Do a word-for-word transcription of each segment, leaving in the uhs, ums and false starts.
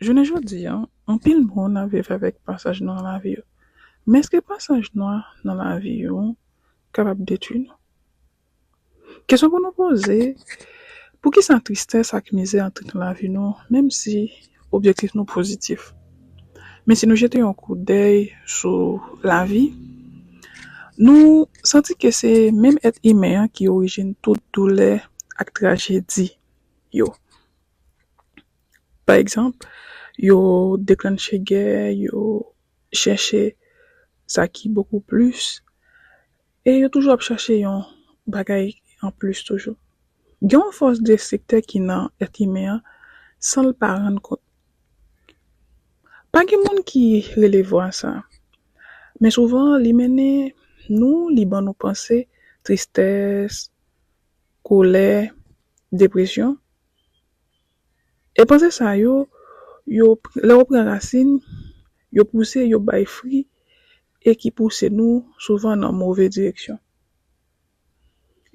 Jounen jodi a, anpil moun ap viv avèk pasaj nwa nan lavi yo. Men èske pasaj nwa nan lavi yo kapab detwi nou? Kesyon pou nou poze, poukisa tristès ak mizè antre nan lavi nou, menm si objektif nou pozitif? Men si nou jete yon koudèy sou lavi, nou santi ke se menm èt imen an ki orijin tout doulè ak trajedi yo. Pa egzanp, yo deklanche gè, yo chèche sa ki bokou plis, e yo toujou ap chèche yon bagay anplis toujou. Gen yon fòs destriktè ki nan èt imen an san l pa rann kont. Pa gen moun ki rele vwa sa, men souvan li mennen nou, li ban nou panse, tristès, kolè, depresyon. E panse sa yo, yo lè yo pran rasin, yo pouse, yo bay fwi, e ki pouse nou souvan nan move direksyon.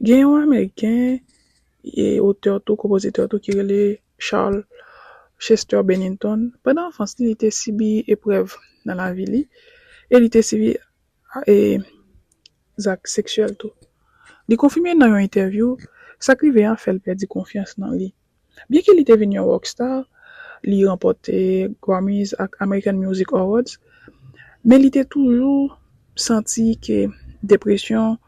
Gen yon Ameriken, e otè tou, konpozitè tou ki rele Charles Chester Bennington. Pandan anfans li, li te sibi eprèv nan lavi li, e li te sibi e zak seksyèl tou. Li konfime nan yon entèvyou, sa k rive a fè l pèdi konfyans nan li. Byenke li te vin yon rockstar, li ranpòte Grammys ak American Music Awards, men li te toujou santi ke depresyon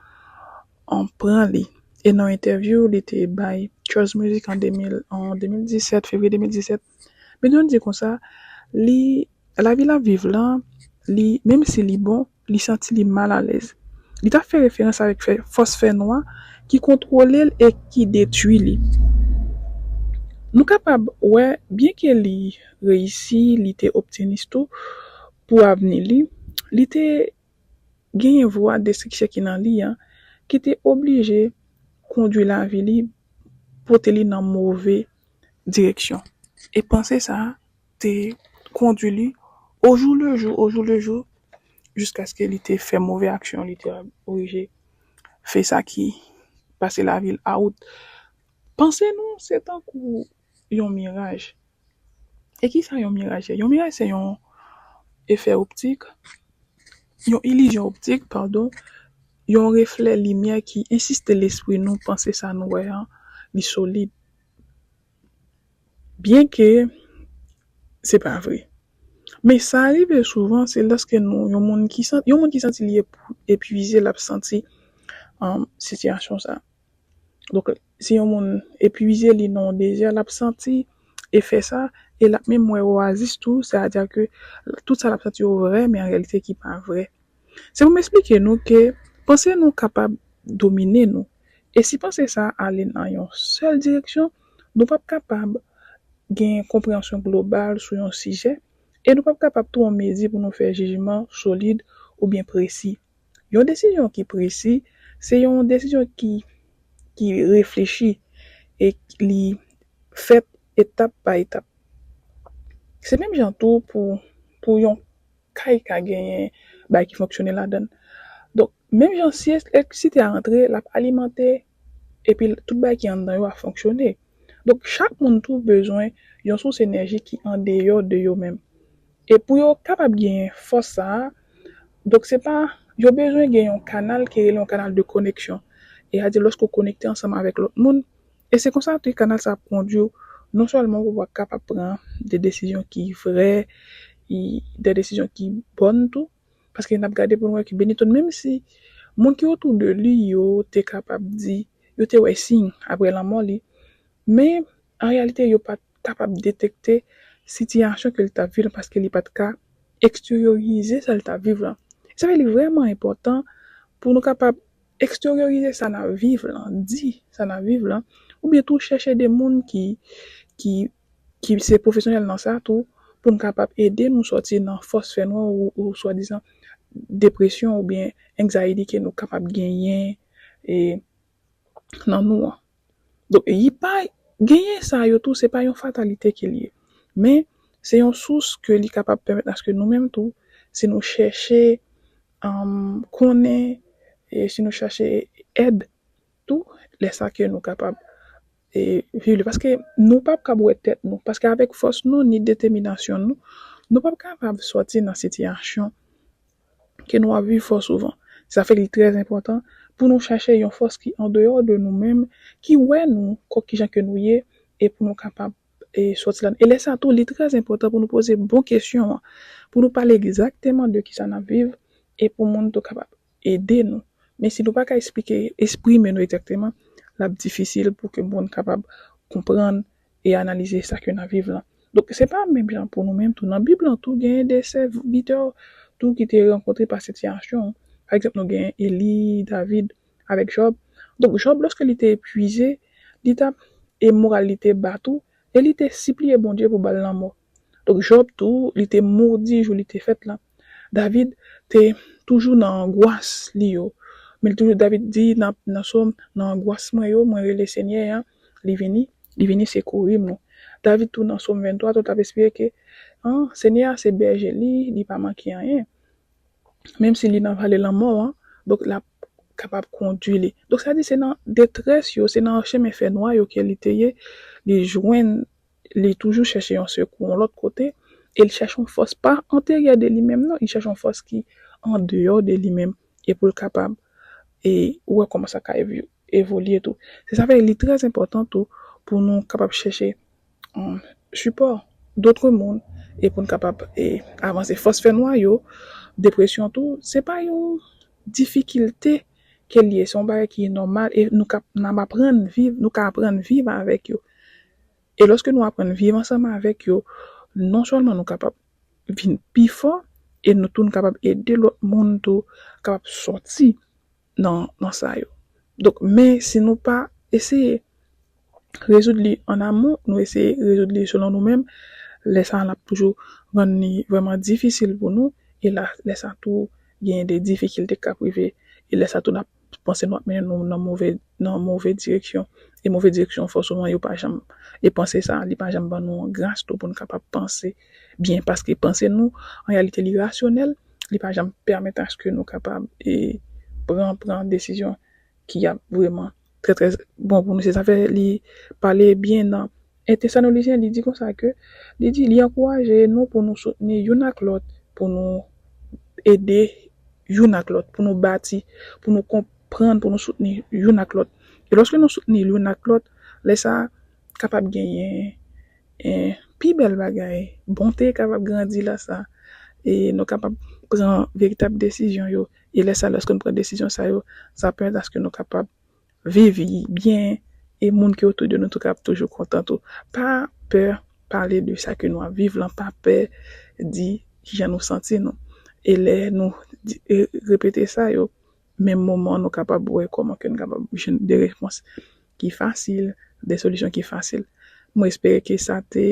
an pran li. E nan entèvyou li te bay Choice Music an de mil, an de mil disèt, fevriye de mil disèt, Bennington di konsa, li, lavi l ap viv lan, li, menm si li bon, li santi li malalèz. Li t ap fè referans avèk fè, fòs fènwa ki kontwole l e ki detwi li. Nou kapab wè, byenke li reyisi, li te optimis tou pou avni li, li te genyen vwa destriksyon ki nan li a, ki te oblije kondui lavi li, pote li nan move direksyon. E panse sa a te kondui li au jour le jour, au jour le jour, jiskaske li te fè move aksyon, li te oblije fè sa ki pase lavi l a wout. Panse nou, se tankou yon miraj. E kisa yon miraj ye? Yon miraj se yon efè optik, yon ilizyon optik, padon, yon reflè limyè ki ensiste lespri nou panse sa nou wè an, li solid. Byenke se pa vre. Men sa rive souvan, se lòske nou, yon moun ki santi, yon moun ki santi li epwize, l ap santi, um, sitiyasyon sa. Donk, si yon moun epwize, li nan yon dezè, l ap santi efè sa, e l ap menm wè oazis tou, sètadi ke tout sa l ap santi yo vrè, men an reyalite ki pa vrè. Se pou m eksplike nou ke panse nou kapab domine nou. E si panse sa ale nan yon sèl direksyon, nou p ap kapab gen konpreyansyon global sou yon sijè, e nou p ap kapab tou an mezi pou nou fè jijman solid oubyen presi. Yon desizyon ki presi, se yon desizyon ki, ki reflechi e li fèt etap pa etap. Se menm jan tou pou, pou yon kay ka genyen bagay ki fonksyone ladan l. Donk, menm jan si elektrisite a antre, l ap alimante, epi tout bagay ki anndan yo ap fonksyone. Donk, chak moun tou bezwen yon sous enèji ki andeyò de yo menm. E pou yo kapab genyen fòs sa a, donk se pa, yo bezwen gen yon kanal ki rele yon kanal de koneksyon. E a di lòske w konekte ansanm avèk lòt moun, e se konsa tou kanal sa ap kondui w, non sèlman pou w kapab pran de desizyon ki vrè, de desizyon ki bòn tou, paske n ap gade pou n wè ke Bennington, menm si moun ki otou de li yo te kapab di, yo te wè siy apre lanmò li, men an reyalite yo pa t kapab detekte sitiyasyon ke li t ap viv lan paske li pa t ka eksteryorize sa l t ap viv lan. Sa fè li vrèman enpòtan pou nou kapab eksteryorize sa n ap viv lan, di sa n ap viv lan, oubyen tou chèche de moun ki, ki, ki se pwofesyonèl nan sa tou, pou n kapab ede nou sòti nan fòs fènwa ou, ou swadizan depresyon oubyen anxiety ke nou kapab genyen e, nan nou an. Donk, li pa genyen sa yo tou, se pa yon fatalite ke l ye. Men, se yon sous ke li kapab pèmèt aske nou menm tou, si nou chèche, um, konnen, e si nou chèche èd tou, lè sa ke nou kapab e, viv li. Paske nou p ap kab wè tèt nou. Paske avèk fòs nou, ni detèminasyon nou, nou p ap kapab sòti nan sitiyasyon ke nou ap viv fò souvan. Sa fè li trè enpòtan pou nou chache yon fòs ki andeyò de nou menm, ki wè nou kon kijan ke nou ye, e pou nou kapab e sòti la. E lè sa tou, li trè enpòtan pou nou poze bon kesyon an, pou nou pale egzakteman de kisa n ap viv, e pou moun tou kapab ede nou. Men si nou pa ka eksplike, eksprime nou egzakteman, l ap difisil pou ke moun kapab konprann e analize sa ke n ap viv lan. Donk, se pa menm jan pou nou menm tou. Nan Bib lan tou, genyen de sèvitè tou ki te rankontre pa sitiyasyon. Pa egzanp, nou genyen Eli, David, avèk Jòb. Donk, Jòb, lòske li te epuize, li t ap, e moral li te ba tou, e li te sipliye Bondye pou ba l lanmò. Donk, Jòb tou, li te modi jou li te fèt la. David te toujou nan angwas li yo. Men li toujou, David di nan, nan Sòm, nan angwas mwen yo, mwen rele Senyè a, li vini, li vini sekouri mwen. David tou nan Sòm venntwa, tou t ap espere ke, an, Senyè a se bèje li, li pa manke anyen. Menm si li nan vale lanmò an, donk l ap kapab kondui li. Donk, sa di se nan detrès yo, se nan chemen fènwa yo ke li te ye, li jwenn, li toujou chèche yon sekou yon lòt kote, e li chèche yon fòs pa anteryè de li menm, non, li chèche yon fòs ki andeyò de li menm, e pou l kapab, e wè kòman sa ka evi-, evolye tou. Se sa fè li trè enpòtan tou pou nou kapab chèche, um, sipò dòt moun, e pou n kapab, e avanse. Fòs fènwa yo, depresyon tou, se pa yon difikilte ke l ye, se yon bagay ki nòmal, e nou ka, n ap aprann viv, nou ka aprann viv avèk yo. E lòske nou aprann viv ansanm avèk yo, non sèlman nou kapab vin pi fò, e nou tou nou kapab ede lòt moun tou kapab sòti nan, nan sa yo. Donk, men si nou pa eseye rezoud li an amon, nou eseye rezoud li selon nou menm, lè sa a l ap toujou rann li vrèman difisil pou nou, e la, lè sa tou, genyen de difikilte k ap rive, e lè sa tou, n ap panse nou ap mennen nou nan move, nan move direksyon, e move direksyon fò souvan yo pa janm, e panse sa, li pa janm ban nou gras tou pou n kapab panse byen, paske panse nou, an reyalite, li rasyonèl, li pa janm pèmèt aske nou kapab, e pran, pran desizyon ki ap vrèman trè, trè bon pou nou. Se sa fè li pale byen nan En Tesalonisyen, li di konsa ke, li di, li ankouraje nou pou nou soutni youn ak lòt, pou nou ede youn ak lòt, pou nou bati, pou nou konprann, pou nou soutni youn ak lòt. E lòske nou soutni youn ak lòt, lè sa a kapab genyen, eh, pi bèl bagay, bonte kapab grandi la sa, e nou kapab pran veritab desizyon yo. E lè sa, lòske nou pran desizyon sa yo, sa pèmèt aske nou kapab viv byen, e moun ki otou de nou tou ka ap toujou kontan tou. Pa pè pale de sa ke nou ap viv lan, pa pè di kijan nou santi nou. E lè nou di, e repete sa yo, menm moman nou kapab wè kòman ke nou kapab jwenn de repons ki fasil, de solisyon ki fasil. Mwen espere ke sa te,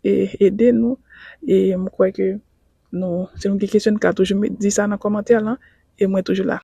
e, ede nou, e mwen kwè ke nou, si nou gen kesyon, nou ka toujou met, di sa nan kòmantè lan, e mwen toujou la